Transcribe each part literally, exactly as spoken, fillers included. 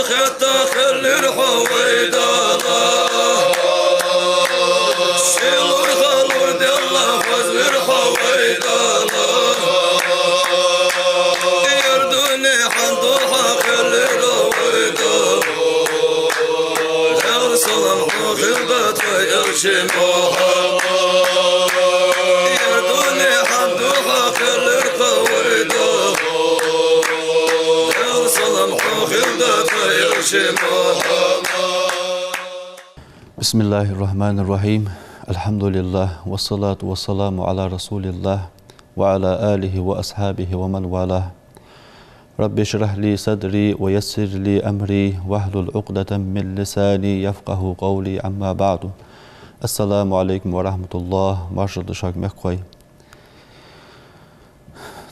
Хетта хиллар хьо, вай Дала, ший лургӀа лургденна хозавир хьо, вай Дала. Ер дунен хьан духьа хиллар, вай Дала, Даьла салам хьона хилда тха элча Мухьаммад. Ер дунен хьан духьа хиллар, вай Дала, Даьла салам хьона хилда тха элча Мухьаммад. بسم الله الرحمن الرحيم. الحمد لله، والصلاة والسلام على رسول الله، وعلى آله وأصحابه ومن والاه. رب اشرح لي صدري ويسر لي أمري واحلل عقدة من لساني يفقهوا قولي. أما بعد. السلام عليكم ورحمة الله. Маршал да шуга, мехкахой.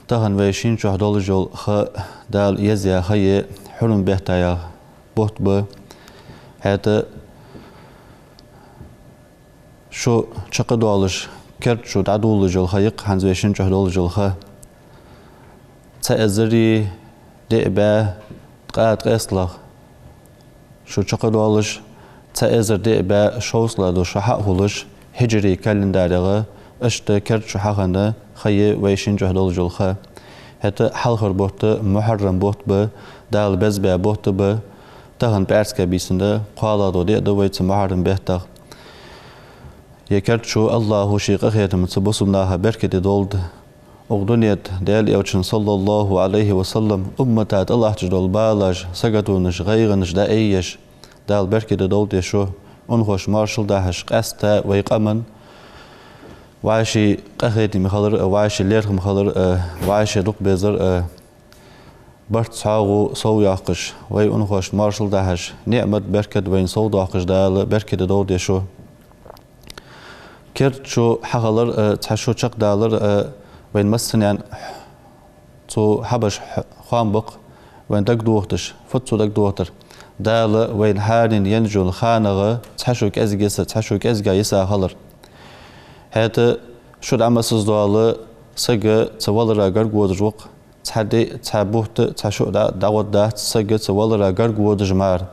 Тахан вай шин чу долаш йола ха, Дала еза яь ха я, хьурма бетта яха бутт ба. ХӀаьта шу чакхдоалаш, керда шу дӀадоладеш йола ха я-кх хӀанз вай шин чу долаш йола ха. Цхьа эзари диъ бӀаь ткъаь ткъестлагӀа шу чакхдоалаш, цхьа эзар диъ бӀаь шовзткъалагӀа ду шу хьахулаш, хиджри календарегӀа, иштта керда шу хьахинна ха я вай шин чу долаш йола ха. ХӀаьта хьалхара бутт Мухьаррам бутт ба, Дала беза баь бутт ба, тахан пӀаьраска бийсанна кхоалагӀдола ди да вай цу Мухьаррам беттах. Ер керда шу АллахӀа ший къахетамца бусалба наха беркате долда. Укх дунен тӀа Даьла элчан, صلى الله عليه وسلم, уммата тӀалатташ дола балаш, саготонаш, гӀайгӀанаш дӀаайеш, Дала беркате долда ер шу, унахошта маршал дахьаш, къаьстта вай къаман вӀаший къахетам хилар а, вӀаший лерхӀам хилар а, вӀаший дукха безар а, барт цхьоагӀо совйоаккхаш, вай унахошта маршал дахьаш, ниӀмат, беркат вайна совдоаккхаш, Дала беркате долда ер шу. Керда шу хьахилар а, цхьа шу чакхдалар а вайна массанена цо хьабеш хоам ба-кх, вайна дагадохийташ. Фуд цо дагадохийтар? Дала вайна хьарийна енна йола ханагӀа цхьа шу кӀезига йиса, цхьа шу кӀезига йиса хилар. ХӀаьта шу дӀа массаза дола саг цу валара гарга водаш ва-кх. Цхьа ди, цхьа бутт, цхьа шу дӀа, дӀагӀоргдац, саг цу валара гарга водаш мара.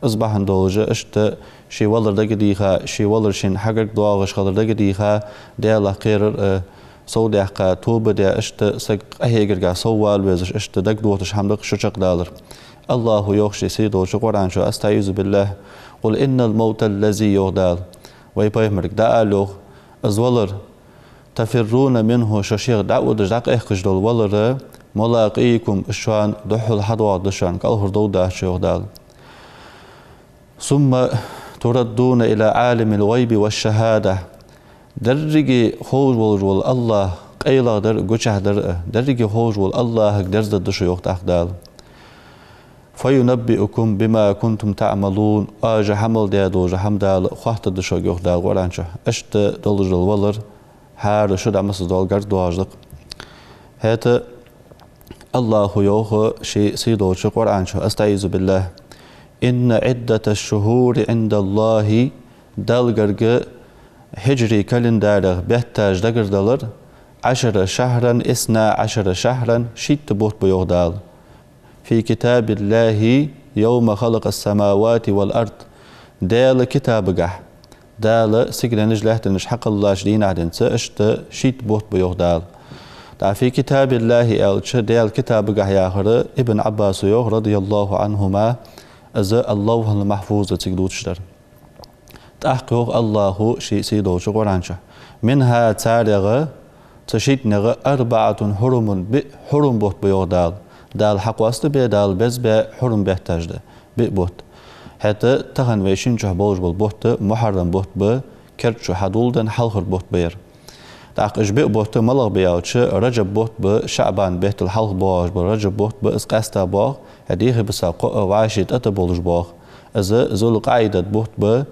Из бахьан долаш, иштта ший валар дагадийха, ший валар шийна хьагарга доагӀаш хилар дагадийха, Даьлах кхерар а, совдаьккха, тоба даь, иштта саг къахьегарга соввала везаш, иштта дагадохийташ хӀама да-кх шу чакхдалар. АллахӀа йоах ший сийдолча Къуръан чу: أستعيذ بالله، قل إن الموت الذي, йоах Дала вай пайхамарга, дӀаала, йоах, из валар, تفرون منه, шо шийх дӀаудаш, дӀакъехкаш дола валар, ملاقيكم, из шоана духхьал хьадоагӀаргда шоана, кӀалхардоагӀаргдац шо, йоах Дала. ثم تردون إلى عالم الغيب والشهادة. Деррига ховш волаш вола АллахӀ, къайлагӀдар а, гучахьдар а, деррига ховш волча АллахӀага дерзадергда шо, йоах тӀаккха Дала. فينبئكم بما كنتم تعملون. Оаш хьаьмал даь долча хӀаман Дала хоаттаргда шуга, йоах Дала Къуръан чу. Иштта долаш дола валар хӀара шу дӀа массаза дола гарга доагӀаш да-кх. ХӀаьта АллахӀа йоах ший сийдолча Къуръан чу: أستعيذ بالله. إن عدة الشهور عند الله, Даьла гарга хиджри календарегӀа бетташ дагардалар, عشر شهرا، اثنا عشر شهرا, шийтта бутт ба, йоах Дала. في كتاب الله يوم خلق السماوات والأرض. Даьла китабагахь, Дала сигаленаш, лаьттанаш хьакхеллача дийнахьа денз, иштта шийтта бутт ба, йоах Дала. ТӀаккха في كتاب الله аьлча, Даьла китабагахь яхар, Ибн Ӏаббаса йоах, رضي الله عنهما, из аллавхӀул-махьфуза цига дувцаш дар. ТӀаккха йоах АллахӀа ший сийдолча Къуръан чу: منها, царех, цу шийттанех, أربعة حرم, биъ хьурма бутт ба, йоах Дала. Дала хьакъоастабаь, Дала беза баь хьурма бетташ да биъ бутт. ХӀаьта тахан вай шин чу болаш бола бутт Мухьаррам бутт ба, керда шу хьадоладенна хьалхара бутт ба ер. ТӀаккха уж биъ бутт малагӀа ба аьлча, Раджаб бутт ба, ШаӀбан беттал хьалха боагӀаш бола Раджаб бутт ба, из къаьстта боагӀа, хӀаьта дехьа-бесса кхоъ а вӀаший тӀа-тӀа болаш боагӀа. Из Зуль-КъаӀидат бутт ба,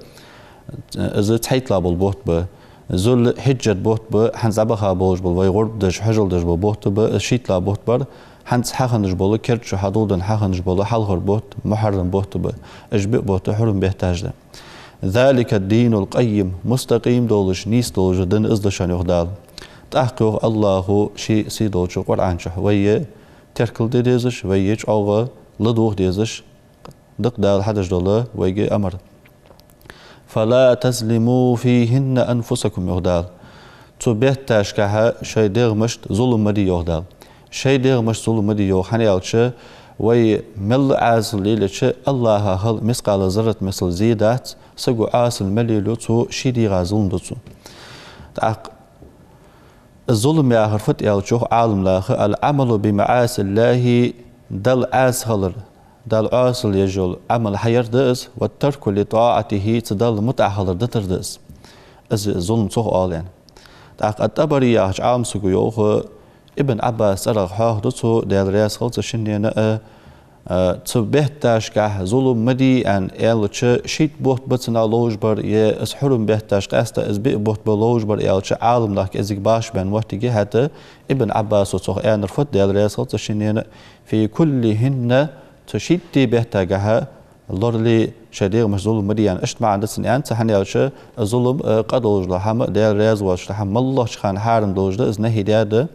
из цхьайттлагӀа бола бутт ба. Зуль-Хьиджат бутт ба, хӀанз дӀабаха болаш бола, вай гӀурба деш, хьажол деш бола бутт ба, из шийттлагӀа бутт бар. ХӀанз хьахиннаш бола, керда шу хьадоладенна хьахиннаш бола хьалхара бутт Мухьаррам бутт ба. Уж биъ бутт хьурма бетташ да. ذلك الدين القيم, мустакъим долаш, нийса долаш ди из да шоана, йоах Дала. ТӀаккха йоах АллахӀа ший сийдолча Къуръан чу: вай теркал де дезаш, вай чӀоагӀа ладувгӀа дезаш, да-кх Дала хьадеш дола вайга амар. «فلا تظلموا فيهن أنفسكم», йоах Дала. Цу бетташкахьа шоай дегӀамашта зулам ма де, йоах Дала. Шоай дегӀамашта зулам ма де, йоах, хӀана аьлча, вай мел Ӏасал лелача, АллахӀа хьал мискъала заррат мисал зе дац, саго Ӏасал мел лелаю, цо ший дегӀа зулам ду цо. ТӀаккха зулам яхар фуд аьлча, йоах Ӏаламнаха: «العمل بمعاصي الله», Далла Ӏаса хилар, Далла Ӏасал еш йола Ӏамал хьаяр да из, «والترك لطاعته», цу Далла мутӀахьа хилар дитар да из. Из зулам цох оал аьнна. ТӀаккха ат-ТӀабари яхача Ӏаламсаго йоах, Ибн Ӏаббаса цӀерагӀа хьоахаду цо, Даьла раьза хилва цу шиннена а, а, цу бетташкахьа зулам ма де аьнна аьлча, шийтта бутт ба цунах ловш бар, е из хьурум бетташ къаьстта из биъ бутт ба ловш бар аьлча, Ӏаламнах кӀезига бахаш баьнна моттиг я. ХӀаьта Ибн Ӏаббаса цох аьннар фуд, Даьла раьза хилва цу шиннена: «في كلهن», цу шийтта беттагахьа лорале шоай дегӀамашта зулам ма де аьнна. Иштта маӀан да цун аьнна цо, хӀана аьлча, зулам, э, къа долаш дола хӀама, Даьла раьза воацаш дола хӀама, моллагӀча хана хьарам долаш да, из нахьи даьд.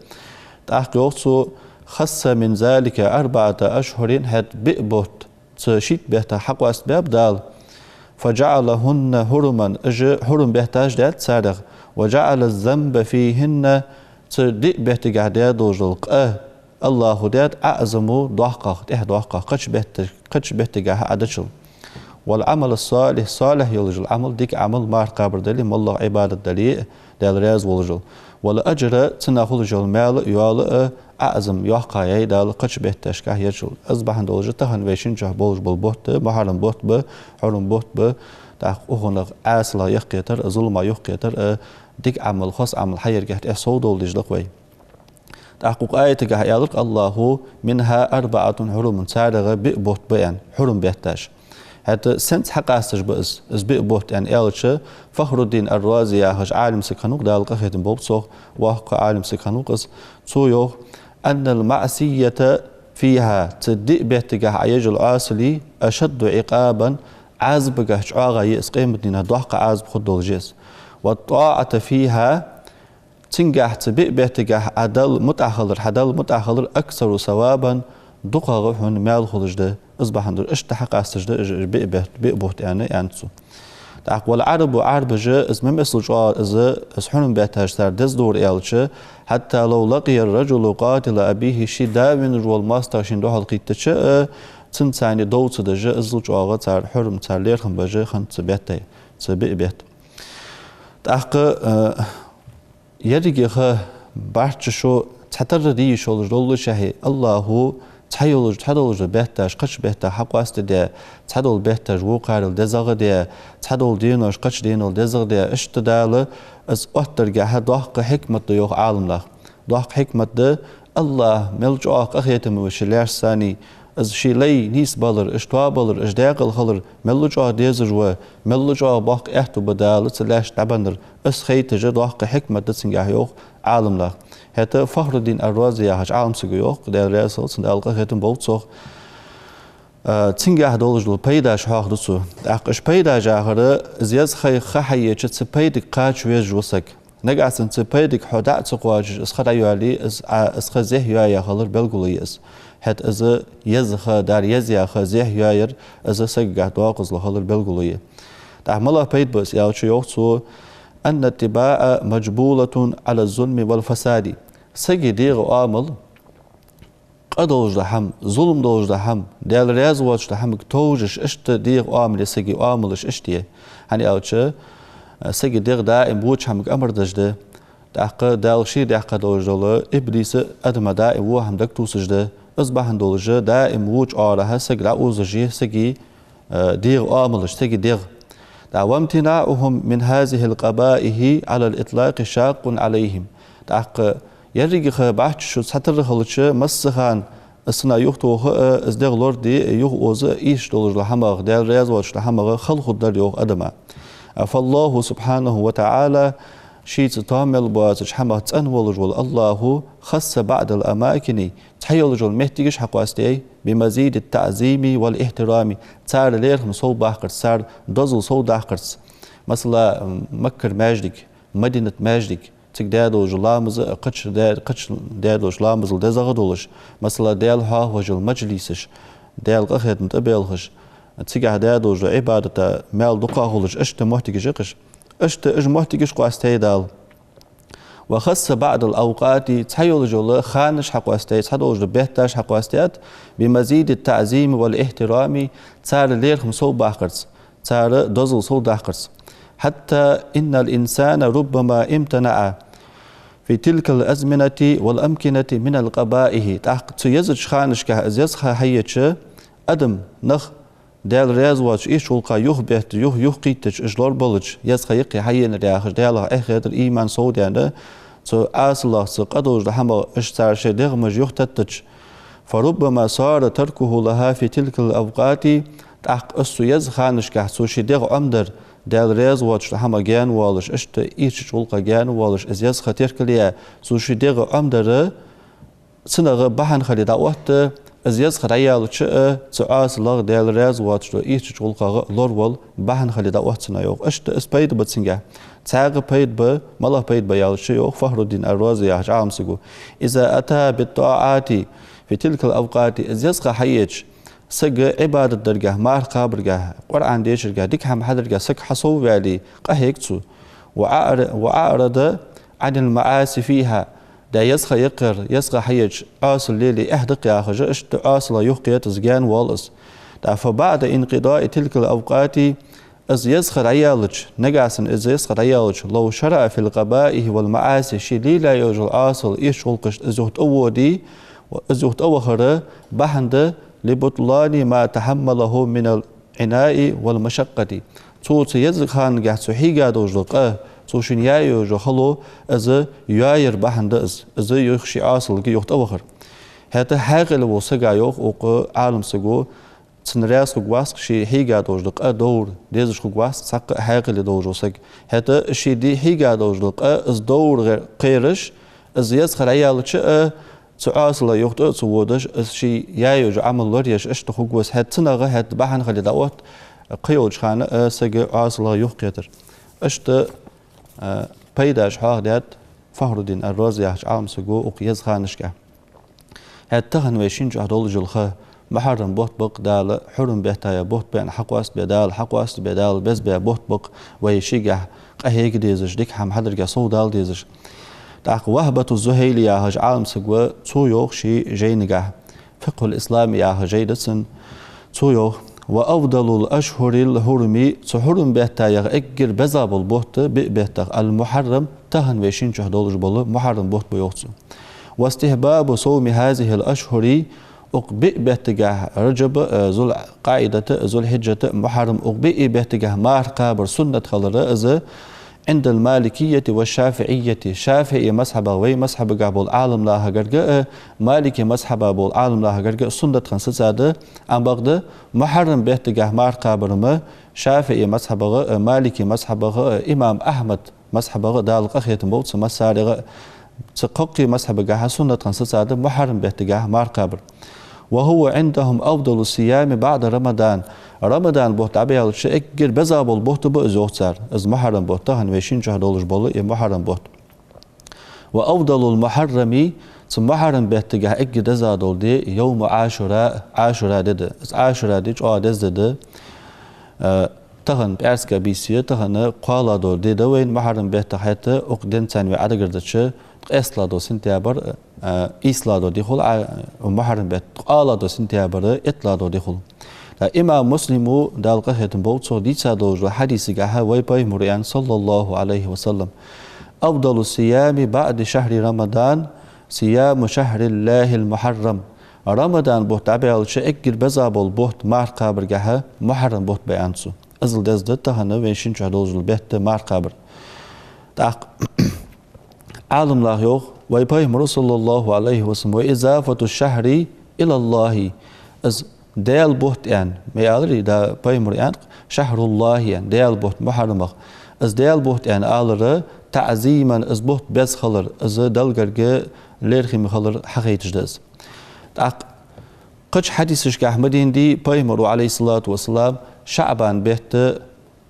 ТӀаккха йоах цо: «خص من ذلك أربعة أشهر», хӀаьта биъ бутт цу шийтта беттах хьакъоастабаьб Дала. «فجعلهن حرما», уж хьурум бетташ даьд царех. «وجعل الذنب فيهن», цу диъ беттагахьа даь долаш дола къа АллахӀа даьд, «أعظم», доккхагӀа, тӀехдоккхагӀа, кхыча бетта-, кхыча беттагахьа Ӏа дечул. «والعمل الصالح», салихӀ йолаш йола Ӏамал, дика Ӏамал, марха кхабар дале, моллагӀа Ӏибадат дале, Даьла раьза волаш йола. «والأجر», цунах хулаш йола маьл а, йоал а, «أعظم», йоккха яьй Дала кхыча бетташкахьа ечул. Из бахьан долаш тахан вай шин чу болаш бола бутт, мухьаррам бутт ба, хьурум бутт ба, тӀаккха укхунах Ӏасалах юхакхетар, зуламах юхакхетар, дика Ӏамал, хоза Ӏамал хьаяргахьа тӀехьа сов долаш да-кх вай. ТӀаккха укх аятагахьа аьлар-кх АллахӀа: «منها أربعة حرم», царех биъ бутт ба аьнна, хьурум бетташ. ХӀаьта сенца хьакъасташ ба из, из биъ бутт аьнна аьлча, Фахруддин ар-Рази яхаш Ӏалим саг хиннав-кх, Дала къахетам болба цох, воккха Ӏалим саг хиннав-кх из. Цо йоах: «أن المعصية فيها», цу диъ беттагахьа Ӏа еш йола Ӏасал, «أشد عقابا», Ӏазапагахьа чӀоагӀа я из, къематдийнахьа доккха Ӏазап хургдолаш я из. «والطاعة فيها», цунгахьа, цу биъ беттагахьа Ӏа Далла мутӀахьа хилар, хьа Далла мутӀахьа хилар, «أكثر ثوابا», дукхагӀа хьона маьл хулаш да. Из бахьан долаш иштта хьакъасташ да уж, уж биъ бетт, биъ бутт аьнна, аьннад цо. ТӀаккха «والعرب», Ӏарбаша, из ма миссел чӀоагӀа из, из хьурум бетташ цар деза дора аьлча, «حتى لو لقي الرجل قاتل أبيه», ший да винаш вола моастагӀа шийна духьал кхийттача а, цунца цхьана дов ца деш, иззал чӀоагӀа цар хьурум, цар лерхӀам беш хиннад цу беттай, цу биъ бетт. ТӀаккха, э, ерригача бахьча шу цхьатарра де йиш йолаш доллашехь, АллахӀа цхьа йолаш, цхьа долаш дола бетташ кхыча беттах хьакъоастадаь, цхьа дола бетташ вокхарел дезагӀа даь, цхьа дола денош кхыча денел дезагӀа даь, иштта Дала из оттаргахьа доккха хьикмат да, йоах Ӏаламнаха. Доккха хьикмат да, АллахӀ мел чӀоагӀа къахетам ба ший лаьшта санна, из ший лай нийсбалар, уж тоабалар, уж даькъала хилар, мел чӀоагӀа дезаш ва, мел чӀоагӀа боккха аьттув ба Дала цу лаьшта дӀабеннар, из хайташ доккха хьикмат да цунгахьа, йоах Ӏаламнаха. ХӀаьта Фахруддин ар-Рази яхача Ӏалам саго йоах, Даьла раьза хилва цунна, Дала къахетам болба цох, а, цунгахьа долаш дола пайдаш хьоахаду цо. ТӀаккха уж пайдаш яхар, из еза ха, ха хьаеча, цу пайдага кхача везаш ва саг. Нагахьа санна цу пайдага хьо дӀа а ца кхоачаш, из ха дӀайоале, из, а, из ха зехьа йоаяь хилар белгало я из. ХӀаьта из еза ха, дар еза яь ха зехьа йоаяр, из сагагахьа доакъазло хилар белгало я. ТӀаккха малагӀа пайда ба из аьлча, йоах цо: «أن الطباع مجبولة على الظلم والفساد». Сага дегӀа оамал, къа долаш дола хӀама, зулам долаш дола хӀама, Даьла раьза воацаш дола хӀамага товжаш, иштта дегӀа оамал я, сага оамалаш иштта я. ХӀана аьлча, сага дегӀ даим воча хӀамага амар деш да. ТӀаккха Дала ший даьккха долаш дола иблис адама даим во хӀама дагатувсаш да. Из бахьан долаш даим воча оагӀорахьа саг дӀаозаш я, сага э, дегӀа оамалаш, сага дегӀ. ТӀаккха: «وامتناعهم من هذه القبائح على الإطلاق شاق عليهم». ТӀаккха еррига бахьча шу цхьатарра хилча, массахана из цунах юхатоха а, из дегӀ лораде а, юхаоза а ийрча долаш дола хӀамах, Даьла раьза воацаш дола хӀамах хала хургдар, йоах, адама. «فالله سبحانه وتعالى», шийца тоам мел боацача хӀамах цӀена волаш вола АллахӀа, «خص بعض الأماكن», цхьа йолаш йола моттигаш хьакъоастаяьй, «بمزيد التعظيم والاحترام», цар лерхӀам сов баккхарца, цар дозал сов даккхарца. Масала, Маккара маьждиг, Мадината маьждиг, цига даь долаш дола ламаз а, кхыча даь, кхыча даь долаш дола ламазал дезагӀа долаш. Масала, Даьла хьоахавеш йола мажлисаш, Даьла къахетам тӀабелхаш, Цигахь даь долча Ӏибадата маьл дукха хулаш, иштта моттигаш я-кх уж. Иштта уж моттигаш къоастайой Дала. وخص بعض الأوقات, цхьайолча ханаш хьакъоастайой, цхьадолча бетташ хьакъоастайой, بمزيد التعظيم والاحترام, цар лерхӀам совбаккхарца, цар дозал совдаккхарца. حتى إن الإنسان ربما امتنع في تلك الأزمنة والأمكنة من القبائح. ТӀаккха цу езача ханашка из еза ха хьаеча, адам, нах, Даьла раьза воацаш, ийрча гӀулакха юхабетташ, юха, юхакхийттача, уж лорабалча, еза ха я-кх хьаенар яхаш, Даьлах эхь хетар, иман совдаьнна, цу Ӏасалах, цу къа долча хӀамах уж цар шоай дегӀамаш юхатеттача, فربما صار تركه لها في تلك الأوقات, тӀаккха из цу еза ханашка цо ший дегӀ Ӏомадар, Даьла раьза воацаш хӀама гаьна воалаш, иштта ийрчача гӀулакха гаьна воалаш, из еза ха теркал яь, цо ший дегӀ Ӏомадар, цунах бахьан хиле дӀаотт, из еза ха дӀаяьлча а, цу Ӏасалах Даьла раьза воацача ийрчача гӀулакхах лоравала бахьан хиле дӀаотт цунна, йоах. Иштта из пайда ба цунгахь. Цхьаькха пайда ба, малагӀа пайда ба аьлча, йоах Фахруддин ар-Рази яхача Ӏалам саго: إذا أتى بالطاعات في تلك الأوقات, из еза ха хьаеча, саг Ӏибадат даргахь, марха кхабаргахь, Къуръан дешаргахь, дика хӀама хьадаргахь саг хьасовваьле, къахьег цо. وأعر-, وأعرض عن المعاصي فيها, да еза ха я-кх ер, еза ха хьаеча, Ӏасал лелае эхь да-кх яхаш, иштта Ӏасалах юхакхет из, гаьна воал из. ТӀаккха فبعد انقضاء تلك الأوقات, из еза ха дӀаяьлча, нагахь санна из еза ха дӀаяьлча, لو شرع في القبائح والمعاصي, ше лелаяь йола Ӏасал, ийрча гӀулакхашта из юха тӀаводе, из юха тӀавахар бахьан да, لبطلان ما تحمله من العناء والمشقة. Цо цу еза ханагахь цо хьийга долча къа, цо шийна яь йола хало, из йоаяр бахьан да из, из юха ший Ӏасалга юха тӀавахар. ХӀаьта хьаькъал вола сага, йоах укх Ӏалам саго, цунна раьза хургвац-кх ше хьийга долча къа довр дезаш хургвац цхьаккха а хьаькъал долча сага. ХӀаьта ше де хьийга долча къа из довр гӀе-, кхераш, из еза ха дӀаяьлча а, цу Ӏасалах юха тӀа а ца водаш, из ше яь йола Ӏамал лораеш, иштта хургва из. ХӀаьта цунах, хӀаьта бахьан хиле дӀаотт кхыйолча хана а саг Ӏасалах юхакхетар. Иштта, а, пайдаш хьоахадаьд Фахруддин ар-Рази яхача Ӏалам саго укх еза ханашка. ХӀаьта тахан вай шин чухь долаш йола ха Мухьаррам бутт ба-кх, Дала хьурум бетта яь бутт ба аьнна хьакъоастабаь, Дала хьакъоастабаь, Дала безбаь бутт ба-кх, вай шийгахь къахьега дезаш, дика хӀама хьадаргахь совдала дезаш. ТӀаккха Вахьбату Зухьайли яхаш Ӏалам саг ва, цо йоах ший жайнагахь, «Фикъхьул Ислам» яха жай да цун, цо йоах: «وأفضل الأشهر الحرم», цу хьурум бетта яха эггара беза бола бутт, биъ беттах, «المحرم», тахан вай шин чухь долаш бола Мухьаррам бутт ба, йоах цо. «واستحباب صوم هذه الأشهر», укх биъ беттагахь, Раджаба, э, Зулкъаидата, Зулхьиджата, Мухьаррам, укх биъ беттагахь марха кхабар суннат хилар из, «عند المالكية والشافعية», ШафиӀий мазхьабах, вай мазхьабагахь бола Ӏаламнаха гарга а, Маликий мазхьабах бола Ӏаламнаха гарга а суннат хинна сацад, ам бакъда Мухьаррам беттагахь марха кхабар-м ШафиӀий мазхьабах а, Маликий мазхьабах а, имам Ахьмад мазхьабах а, Дала къахетам болба цу массарех а, цу кхоккхе мазхьабагахь суннат хинна сацад Мухьаррам беттагахь марха кхабар. «وهو عندهم أفضل الصيام بعد رمضان». Рамадан бутт дӀабаьлча эггара беза бола бутт ба из, йоах цар. Из Мухьаррам бутт, тахан вай шин чухь долаш бола из Мухьаррам бутт. «وأفضل المحرم», цу Мухьаррам беттагахь эггара деза дола ди «يوم عاشوراء», Ӏашура ди да. Из Ӏашура ди чӀоагӀа деза ди да. Э, тахан пӀаьраска бийса я, тахан кхоалагӀа дола ди да вайна Мухьаррам бетта, хӀаьта укх денца вай Ӏодагаргдача, ткъесталагӀа дола сентябрь, а, ийслагӀа дола ди хул, а, Мухьаррам бетта, ткъоалагӀа дола сентябрь, итталагӀа дола ди хул. ТӀаккха имам Муслима, Дала къахетам болба цох, дийца долча хьадисагахь вай пайхамара аьннад, صلى الله عليه وسلم: «أفضل الصيام بعد شهر رمضان صيام شهر الله المحرم». Рамадан бутт дӀабаьлча эггара беза бола бутт марха кхабаргахь Мухьаррам бутт ба, аьннад цо. Иззал деза да тахан вай шин чухь долаш дола бетта марха кхабар. ТӀаккха Ӏаламнаха йоах, вай пайхамара, صلى الله عليه وسلم: «وإضافة الشهر إلى الله». Из Даьла бутт аьнна, ма аьларий, да, пайхамара аьннад-кх: «شهر الله», аьнна, Даьла бутт Мухьаррамах. Из Даьла бутт аьнна алар, تعظيما, из бутт беза хилар, из Далла гарга лерхӀаме хилар хьахайташ да из. ТӀаккха кхыча хьадисашкахь ма дийна дий, пайхамара, عليه الصلاة والسلام, ШаӀбан бетта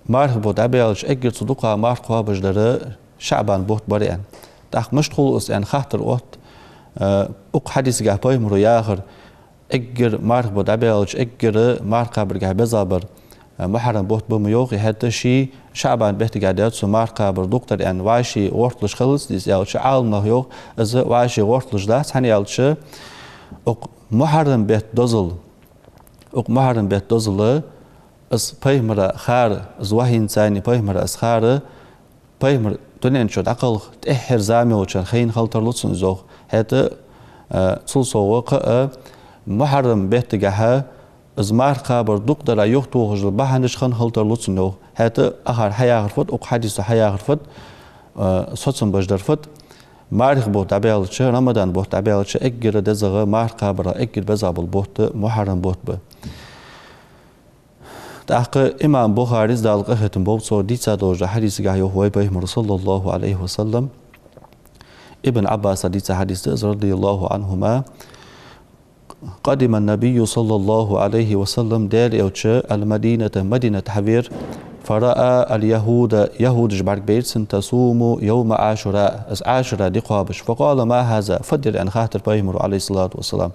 марха бутт дӀабаьлча эггара цу дукха марха кхоабаш дар ШаӀбан бутт бар аьнна. ТӀаккха мишта хул из аьнна хаттар отт, э, укх хьадисагахь пайхамара яхар: Эггара марха бутт дӀабаьлча, эггара марха кхабаргахьа беза бар, э, мухьаррам бутт ба ма йоахий, хӀаьта ший шаӀбан беттагахьа даьд цу марха кхабар дукха дар аьнна, вӀаший гӀорталуш хилац из аьлча, Ӏаламнаха йоах, из вӀаший гӀорталуш дац, хӀана аьлча, укх мухьаррам бетта дозал, укх мухьаррам бетта дозал, из пайхамара хар, из вахьийна царна пайхамара из хар, пайхамар дунен чу дӀакхалха тӀеххьара зама йолча хана хайна хила тарлу цунна из, йоах. ХӀаьта, э, цул совгӀа кхы а мухьаррам беттагахьа из марха кхабар дукха дара юхатохаш дола бахьанаш хинна хила тарлу цунна, йоах. ХӀаьта акхар хьаяхар фуд, укх хьадисо хьаяхар фуд, э, соцам беш дар фуд, марха бутт дӀабаьлча, рамадан бутт дӀабаьлча, эггара дезагӀа марха кхабарах эггара беза бола бутт мухьаррам бутт ба. ТӀаккха имам Бухарис, Дала къахетам болба цох, дийца долча хьадисагахьа йоах вай пайхамара, صلى الله عليه وسلم, Ибн Ӏаббаса дийца хьадис да из, رضي الله عنهما: قدم النبي صلى الله عليه وسلم, Даьла Элча, المدينة, Мадинат хьавера, فرأى اليهود, яхӀудаш бӀаргабайра цунна, تصوم يوم عاشوراء, из Ӏашура ди кхоабаш. فقال: ما هذا؟ Фу да ер, аьнна, хаьттар пайхамаро, عليه الصلاة والسلام.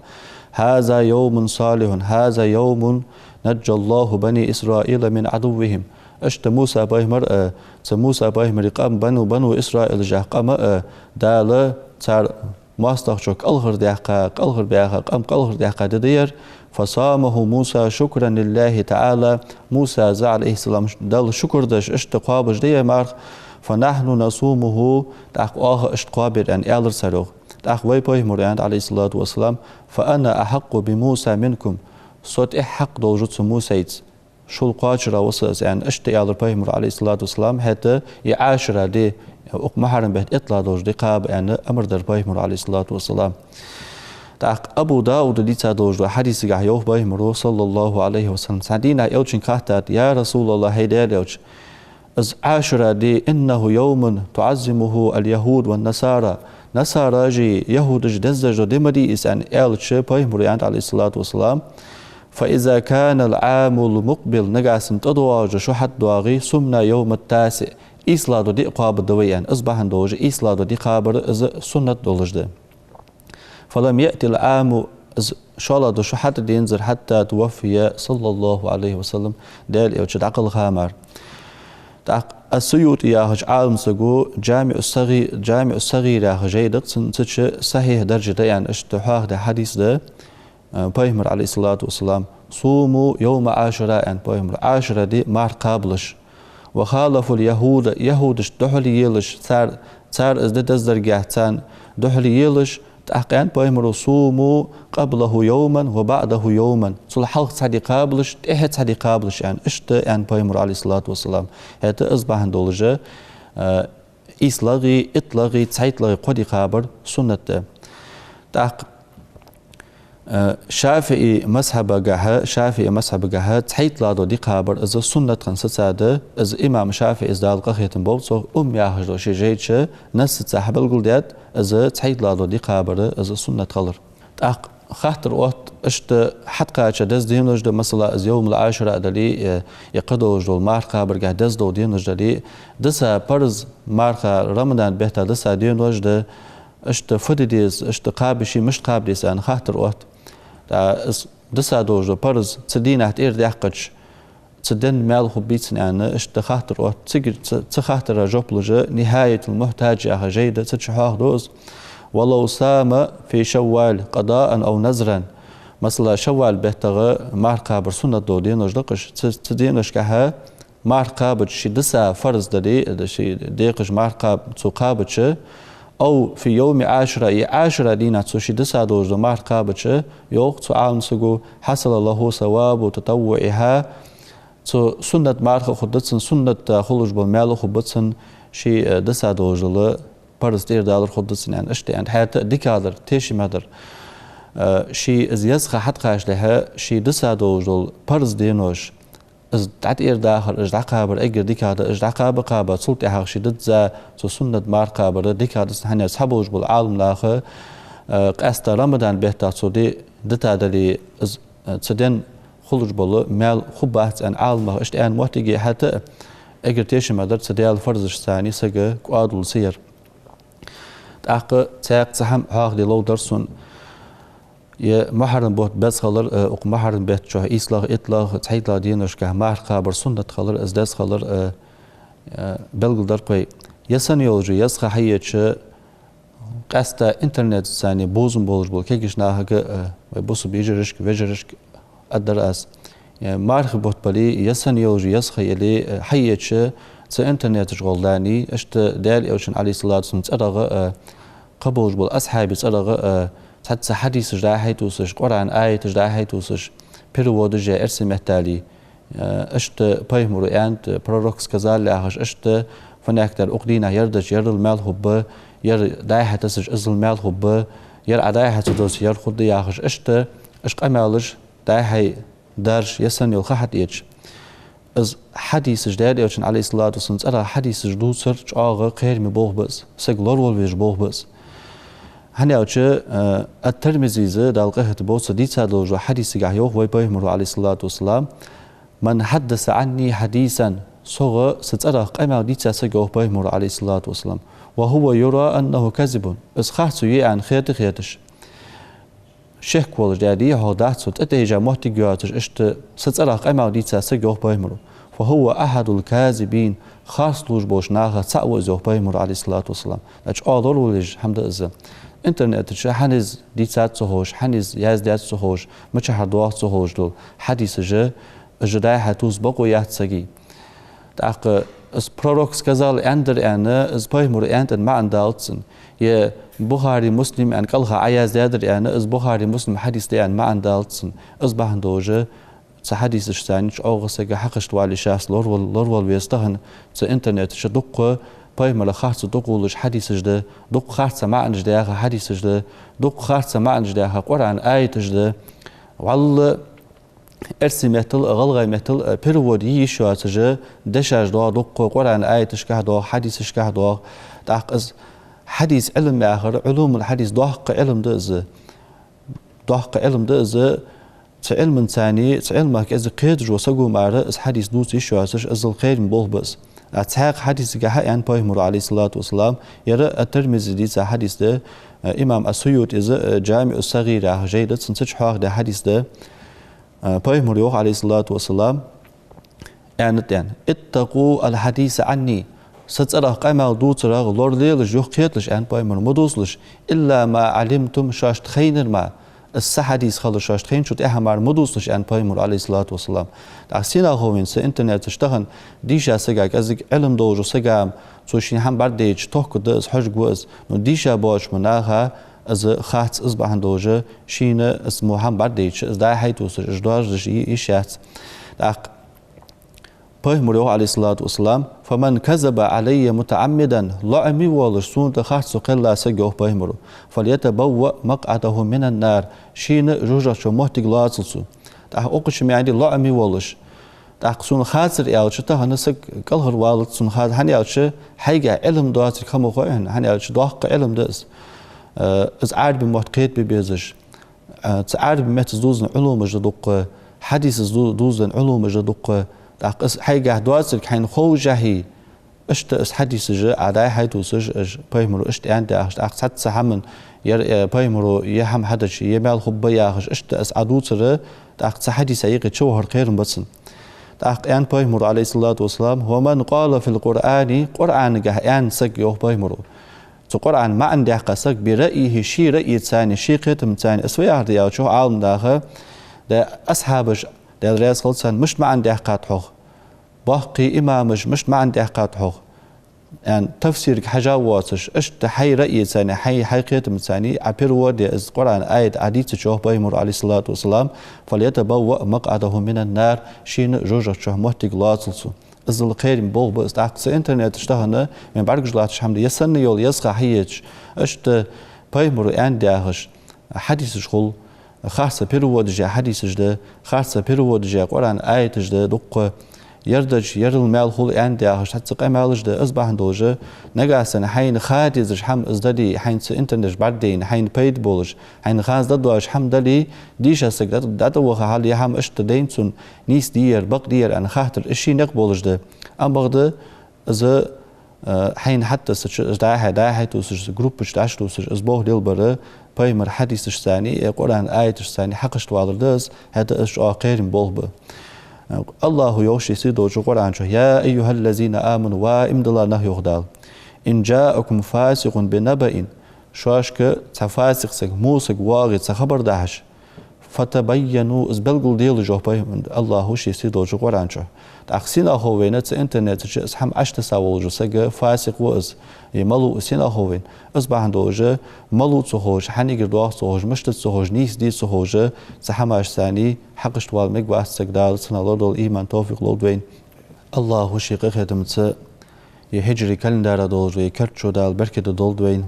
هذا يوم صالح، هذا يوم نجى الله بني إسرائيل من عدوهم. Иштта Муса пайхамар а, цу Муса пайхамара къам, бану, бану Исраилашта къам а, Дала цар моастагӀчох кӀалхардаьккха, кӀалхарбаьха, къам кӀалхардаьккха ди да ер. فصامه موسى شكرا لله تعالى. Мусас, عليه السلام, Далла шукр деш, иштта кхоабаш да ер марха. فنحن نصومه, тӀаккха оаха иштта кхоабар, аьнна, аьлар цар, йоах. ТӀаккха вай пайхамаро аьннад, عليه الصلاة والسلام: فأنا أحق بموسى منكم. Со тӀех хьакъ долаш ва цу Мусайца. Шул кхоачара ва со из, аьнна, иштта аьлар пайхамаро, عليه الصلاة والسلام, хӀаьта из Ӏашура ди, укх мухьаррам бетта итлагӀа долаш ди кхаба, аьнна, амар дар пайхамаро, عليه الصلاة والسلام. ТӀаккха Абу Дауда дийца долаш дола хьадисагахьа йоах пайхамаро, صلى الله عليه وسلم, цхьан дийнахьа Элчанга хаьттад: يا رسول الله, хӀай Даьла Элча, из Ӏашура ди, إنه يوم تعظمه اليهود والنصارى, насараши яхӀудаши дездеш дола ди ма дий из, аьнна, аьлча, пайхамаро аьннад, عليه الصلاة والسلام: فإذا كان العام المقبل, нагахьа санна тӀадоагӀаш дола шу хьатӀадоагӀе, صمنا يوم التاسع, ийслагӀа дола ди а кхоабаргда вай, аьнна. Из бахьан долаш ийслагӀа дола ди кхабар из суннат долаш да. فلم يأت العام, из шоллагӀа дола шу хьатӀадензар, حتى توفي صلى الله عليه وسلم, Даьла Элча дӀакхалха мара. ТӀаккха ас-СуютӀи яхача Ӏалам саго ДжамиӀу сагӀи-, ДжамиӀу сагӀир яха жай да-кх цун, цу чу сахьихь даржа да, аьнна, иштта хьоахадаь хьадис да, э, пайхамара, عليه الصلاة والسلام: صوموا يوم عاشوراء, аьннад пайхамаро, Ӏашура ди марха кхабалаш. وخالفوا اليهود, яхӀудашта духьале елаш, цар, цар из ди дездаргахьа царна духьале елаш, тӀаккха аьннад пайхамаро: صوموا قبله يوما وبعده يوما. Цул хьалха цхьа ди кхабалаш, тӀехьа цхьа ди кхабалаш, аьнна, иштта аьннад пайхамаро, عليه الصلاة والسلام. ХӀаьта из бахьан долаш, э, ийслагӀеи, иттлагӀеи, цхьайттлагӀеи кхо ди кхабар суннат да. ТӀаккха, э, ШафиӀий мазхӀабагахьа, ШафиӀий мазхӀабагахьа цхьайттлагӀа дола ди кхабар из суннат хинна сацад, из имам ШафиӀийс, Дала къахетам болба цох, Умм яхаш долча ший жай чу нассаца хьабелгалдаьд из цхьайттлагӀа дола ди кхабар из суннат хилар. ТӀаккха хаттар отт, иштта хьатӀакхача деза денош да, масала, из йовмул Ӏашура дале, е, е кхыдолаш дола марха кхабаргахьа деза дола денош дале, диса парз марха, рамадан бетта диса денош да, иштта фу де деза, иштта кхаба йиш йий, мишта кхаба деза, аьнна, хаттар отт. ТӀаккха из диса долаш дола парз цу дийнахьа тӀера даьккхача, цу ден маьл хургбий цунна, аьнна, иштта хаттар отт. Цига, цу, цу хаттара жоп луш, «Нихьаятул-Мухьтадж» яха жай да, цу чу хьоахаду из: «ولو صام في شوال قضاء أو نذرا». Масала, шаввал беттагӀа марха кхабар суннат дола денош да-кх уж. Цу, цу деношкахьа марха кхабача, ший диса фарз дале, ший декхаш марха кхаба, цо кхабача, «أو في يوم عاشوراء», е Ӏашура дийнахьа цо ший диса долаш дола марха кхабача, йоах цу Ӏалам саго, «حصل له ثواب تطوعها», цу суннат марха а хургда цунна, суннат хулаш бола маьл а хургба цунна, ший, э, диса долаш дола парз тӀера далар хургда цунна, аьнна, иштта аьннад. ХӀаьта а дикагӀдар, тешаме дар, э, ший из еза ха хьатӀакхачалехьа, ший диса долаш дола парз денош, из дӀатӀера дахар, уж дӀакхабар эггара дикагӀа да, уж дӀакхаба а кхаба, цул тӀехьагӀа ший дизза цу суннат марха кхабар дикагӀа да цунна, хӀана аьлча цхьаболаш бола Ӏалам наха, э, къаьстта рамадан бетта цо ди дита дале, из, э, цу ден хулаш бола маьл хургбац, аьнна, Ӏаламнаха иштта аьнна моттиг я. ХӀаьта а эггара тешаме дар цу Даьла фарзашца цхьана сага кӀоадал ца яр. ТӀаккха цхьаькха цхьа хӀама хьоахаде ловш дар сона. Е мухьаррам бутт беза хилар, э, укх мухьаррам бетта чухь ийслагӀа, иттлагӀа, цхьайттлагӀа деношкахь марха кхабар суннат хилар, из деза хилар, э, э, белгалдаьр-кх вай. Е санна йолаш я еза ха хьаеча, къаьстта интернетаца бувзам болаш бола кагийча нахага, э, вай бусалба йижарашка, вежарашка аргдар аз. Э, мархий бутт бале, е санна йолаш я еза ха яле, э, хьаеча, цу интернета чу гӀолла дани, иштта Даьла Элчан, عليه الصلاة والسلام, цӀерагӀа, э, кхыболаш болча асхьабий цӀерагӀа, э, цхьацца хьадисаш дӀа-хьа тувсаш, Къуръан аяташ дӀа-хьа тувсаш, переводаш яь эрсий меттала. Э, иштта пайхамара аьннад, пророк сказал яхаш, иштта фуннагӀа дар укх дийнахьа ярдача ярал маьл хургба, яр дӀа-хьа тасача иззал маьл хургба, яр Ӏа дӀа-хьа ца доссача яр хургда яхаш, иштта уж къамаьлаш дӀа-хьа дараш, е санна йола ха хьатӀаэцаш. Из хьадисаш, Даьла Элчан, عليه الصلاة والسلام, цӀерагӀа хьадисаш дувцар чӀоагӀа кхераме болх ба из, саг лоравала везаш болх ба из. ХӀана аьлча, э, ат-Тирмизис, Дала къахетам болба цунна, дийца долча хьадисагахь йоах вай пайхамара, عليه الصلاة والسلام: «من حدث عني حديثا», сох са цӀерагӀа къамаьл дийцача сага, йоах пайхамара, عليه الصلاة والسلام, «وهو يرى أنه كاذب», из харцо я аьнна хета-хеташ, шек волаш, дӀа дехьо дац цо, тӀатайжа моттиг йоацаш, иштта са цӀерагӀа къамаьл дийцача сага, йоах пайхамара, «فهو أحد الكاذبين», харцлувш болча нахах цаӀ ва из, йоах пайхамара, عليه الصلاة والسلام. Значит, чӀоагӀа лоравала везаш хӀама да из. Интернета чу хьанна из дийцад ца ховш, хьанна из яздаьд ца ховш, мичахьара доагӀа ца ховш дола хьадисаш, уж дӀа-хьа тувса бокъо яц сага. ТӀаккха из пророк сказал аьннадар аьнна, из пайхамара аьннад аьнна маӀан далац цун. Е Бухари, Муслим аьнна кӀалха Ӏаяздаьдар аьнна, из Бухари, Муслим хьадис да аьнна маӀан далац цун. Из бахьан долаш, цу хьадисашца чӀоагӀа сага хьакхашта вала йиш яц, лоравала, лоравала веза тахан. Цу интернета чу дуккха пайхамара харцо тӀакхоллаш хьадисаш да, дуккха харца маӀанаш даьха хьадисаш да, дуккха харца маӀанаш даьха Къуръан аяташ да. ВаллахӀи, эрсий меттала, гӀалгӀай меттала, э, перевод е йиш йоацаш дешаш доагӀа дуккха, Къуръан аяташка доагӀа, хьадисашка доагӀа. ТӀаккха из хьадис Ӏилма яхар, علوم الحديث, доккха Ӏилма да из. Доккха Ӏилма да из. Цу Ӏилманца, цу Ӏилмах кӀезига кхеташ вола саго мара из хьадис дувца йиш йоацаш, иззал кхераме болх ба из. А цхьаькха хьадисагахьа аьннад пайхамара, عليه الصلاة والسلام, ер ат-Тирмизис дийца хьадис да, э, имам ас-СуютӀис, э, «ДжамиӀу ас-СагӀир» яха жай да, цун цу чу хьоахадаь хьадис да. Э, пайхамара йоах, عليه الصلاة والسلام, аьннад аьнна: «اتقوا الحديث عني». Са цӀерагӀа къамаьл дувцарах лоралелаш, юхакхеталаш, аьннад пайхамара, ма дувцалаш, «إلا ما علمتم», шоашта хайнар мара, из са хьадис хилар шоашта хайначул тӀехьа мара ма дувцалаш, аьннад пайхамара, عليه الصلاة والسلام. ТӀаккха сенах хов вайна цу интернета чу тахан дийша сага, кӀезига Ӏилма долча сага, цо шийна хӀама бӀаргадайча тохкаргда из, хьожаргва из, но дийша боацача наха из хац, из бахьан долаш шийна из мо хӀама бӀаргадайча, из дӀа-хьа тувсаш, уж доаржадеш йиш яц. ТӀаккха пайхамара йоах, عليه الصلاة والسلام: «فمن كذب علي متعمدا», лоӀаме волаш сона тӀа харцо кхелла саг, йоах пайхамара, «فليتبوأ مقعده من النار», шийна жожагӀатен чу моттиг лоацалда цо. ТӀаккха укх чу маӀан да: лоӀаме волаш. ТӀаккха сона хацар аьлча, тахан саг кӀалхарвалац, сона хацар, хӀана аьлча хьайгахь Ӏилма доацилга ма хой хьона, хӀана аьлча доккха Ӏилма да из. Э, из Ӏарбий мотт кхетабе безаш. А, цу Ӏарбий меттаца дувзаденна Ӏулумаш да дуккха, хьадисаца ду-, дувзаденна Ӏулумаш да дуккха. ТӀаккха из хьайгахь доацилга хьайна ховшшехь, иштта из хьадисаш Ӏа дӀа-хьа тувсаш, уж пайхамара иштта аьннад яхаш, тӀаккха цхьацца хӀаман, ер, э, пайхамара ер хӀама хьадича, ер маьл хургба яхаш, иштта из Ӏа дувцар, тӀаккха цу хьадиса юкъе чувахар кхерам ба цун. ТӀаккха аьннад пайхамара, عليه الصلاة والسلام: «ومن قال في القرآن», Къуръанагахь аьнна саг, йоах пайхамара. Цу Къуръана маӀан даьккха саг, «برأيه», ший раъйцани, ший кхетамцани, из фу яхар да аьлча, Ӏаламнаха, да асхьабаш, Даьла раьза хилва царна, мишта маӀан даьккхад хьогӀ, боккхий имамаш мишта маӀан даьккхад хьогӀ, аьнна, тафсирга хьежа воацаш, иштта хьай раъйцани, хьай, хьай кхетамцани Ӏа перевод е из Къуръана аят Ӏа дийцача, йоах пайхамара, عليه الصلاة والسلام: «فليتبوأ مقعده من النار», шийна жожагӀатен чу моттиг лоацалда цо. Иззал кхераме болх ба из. ТӀаккха цу интернета чу тахан вайна бӀаргагуш латташ хӀама да, е санна йола еза ха хьаечаш, иштта пайхамара аьннад яхаш хьадисаш хул, харца переводаш яь хьадисаш да, харца переводаш яь Къуръана аяташ да дуккха, ярдача ярал маьл хул аьннад яхаш цхьацца къамаьлаш да. Из бахьан долаш, нагахьа санна хьайна ха дезаш хӀама из дале, хьайна цу интернета чу бӀаргадайна, хьайна пайда болаш, хьайна хаза да доацаш хӀама дале, дийша саг дӀа-, дӀатӀаваха хьал, е хӀама иштта дайнад цунна, нийса дий ер, бакъ дий ер аьнна хаттар, из ший никъ болаш да. Амма бакъда из Э, хьайна хьатӀатессача, из дӀа-хьа, дӀа-хьа тувсаш, группаш дӀачутувсаш, из болх лелабар, пайхамара хьадисашца, э, Къуръана аяташца хьакхашта валар да из, хӀаьта из чӀоагӀа кхерам болх ба. Э, АллахӀа йоах ший сийдолча Къуръана чу: «يا أيها الذين آمنوا», ва иман дилла нах, йоах Дала. «إن جاءكم فاسق بنبإ», шоашка цхьа фасикъ саг, во саг воагӀе цхьа хабар дахьаш, «فتبينوا», из белгалделаш, йоах пайхамара, АллахӀа ший сийдолча Къуръана чу. ТӀаккха сенах хов вайна цу интернета чу из хӀама Ӏотесса волча сага, фасикъ ва из, е малув ва, сенах хов вайна? Из бахьан долаш, малув ца ховш, хьанагара доагӀа ца ховш, мишта да ца ховш, нийса дий ца ховш, цу хӀамашца хьакхашта вала мегавац саг. Дала цунах лорадолда, иман, товфикъ лолда вайна. АллахӀа ший къахетамца е хиджри календара долаш вай керда шу Дала беркате долда вайна.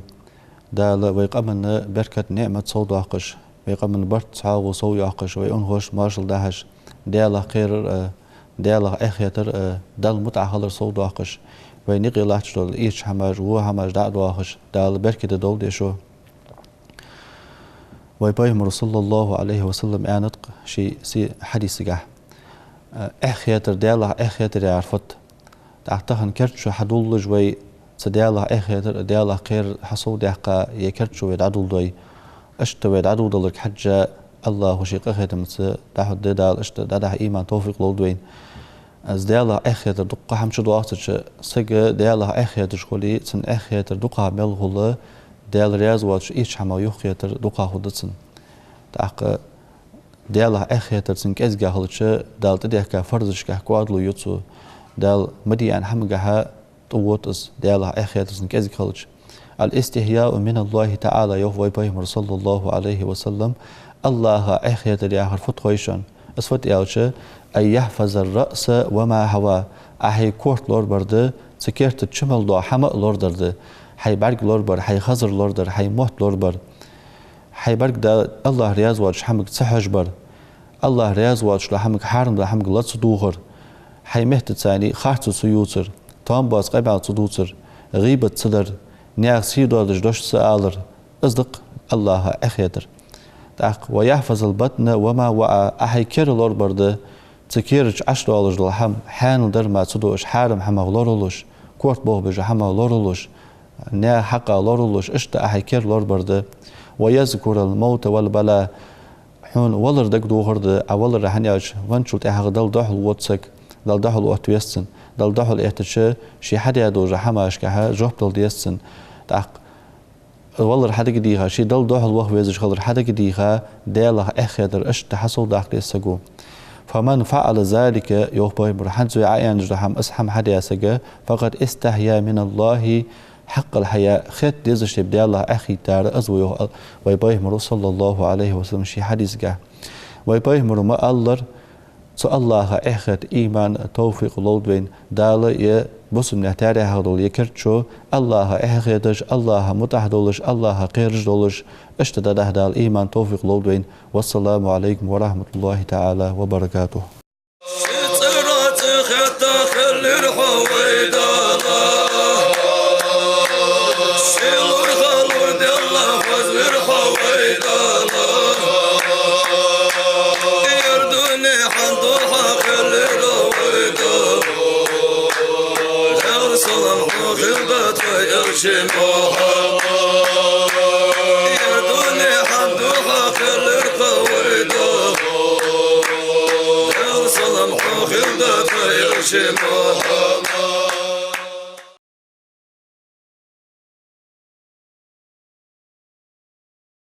Дала вай къаманна беркат, ниӀмат совдоаккхаш, вай къаманна барт, цхьоагӀо совйоаккхаш, вай унахошта моаршал дахьаш, Даьлах кхерар а, Даьлах эхь хетар а, Далла мутӀахьа хилар совдоаккхаш, вайна юкъе латташ дола ийрча хӀамаш, во хӀамаш дӀа а доахаш, Дала беркате долда ер шу. Вай пайхамара, صلى الله عليه وسلم, аьннад-кх ший сий хьадисагахь: эхь хетар, Даьлах эхь хетар яхар фуд? ТӀаккха тахан керда шу хьадувлалаш вай цу Даьлах эхь хетар а, Даьлах кхерар а хьасовдаьккха, е керда шу вай дӀадоладой, иштта вай дӀадоладаларга хьежжа, АллахӀа ший къахетамца дӀахьоргда Дала, иштта дӀадахьа иман, товфикъ лолда вайна. Из Даьлах эхь хетар дукха хӀама чудоагӀача, сага Даьлах эхь хеташ хуле, цун эхь хетар дукхагӀа мел хул, Даьла раьза воацача ийрча хӀамах юхахетар дукхагӀа хургда цун. ТӀаккха Даьлах эхь хетар цун кӀезигагӀа хилча, Дала тӀадехка фарзашкахь кӀоадало ю цо. Дала ма де аьнна хӀамагахьа тӀавода из, Даьлах эхь хетар цун кӀезига хилча. «الاستحياء من الله تعالى», йоах вай пайхамара, صلى الله عليه وسلم, АллахӀах эхь хетар яхар фуд хой шоана? Из фуд аьлча: «أن يحفظ الرأس وما حوى», Ӏа хьай корта лорабар да, цу кертаца чу мел доагӀа хӀама а лорадар да. Хьай бӀарг лорабар, хьай хазар лорадар, хьай мотт лорабар. Хьай бӀарг да АллахӀ раьза воацача хӀамага ца хьожабар. АллахӀ раьза воацаш дола хӀамага, хьарам дола хӀамага ла ца дувгӀар. Хьай меттаца харцо ца ювцар, тоам боаца къамаьл ца дувцар, гӀийбат ца дар, наьха сий доадеш дош ца алар. Из да-кх АллахӀах эхь хетар. ТӀаккха: «ويحفظ البطن وما وعى», Ӏа хьай кера лорабар да, цу кера чу Ӏаш долаш дола хӀама, хьанал дар мара ца дуаш, хьарам хӀамах лоралуш, корта бохабеш хӀамах лоралуш, наьха хьакъах лоралуш, иштта Ӏа хьай кера лорабар да. «ويذكر الموت والبلاء», хьона валар дагадохар да, Ӏа валар, хӀана аьлча венначул тӀехьагӀа Далла духьал вода саг, Далла духьал отта веза цунна. Далла духьал эттача, ше хьадаь долча хӀамашкахьа жоп дала деза цунна. ТӀаккха валар хьадагадийха, ше Далла духьал ваха везаш хилар хьадагадийха, Даьлах эхь хетар иштта хьасовдаккха деза саго. «فمن فعل ذلك», йоах пайхамара, хӀанз вай Ӏоаьнна дола хӀама, из хӀама хьадаь саг, «فقد استحيا من الله حق الحياء», хетта дезаш тайпа Даьлах эхь хийтар из ва, йоах ал-, вай пайхамара, صلى الله عليه وسلم, ший хьадисагахь. Вай пайхамара ма аллара, цу АллахӀах эхь хетар иман, товфикъ лолда вайна. Дала е бусалба наьха таьрахьах дола е керда шу АллахӀах эхь хеташ, АллахӀа мутӀахьа долаш, АллахӀах кхераш долаш, иштта дӀадахьа Дала иман, товфикъ лолда вайна. والسلام عليكم ورحمة الله تعالى وبركاته.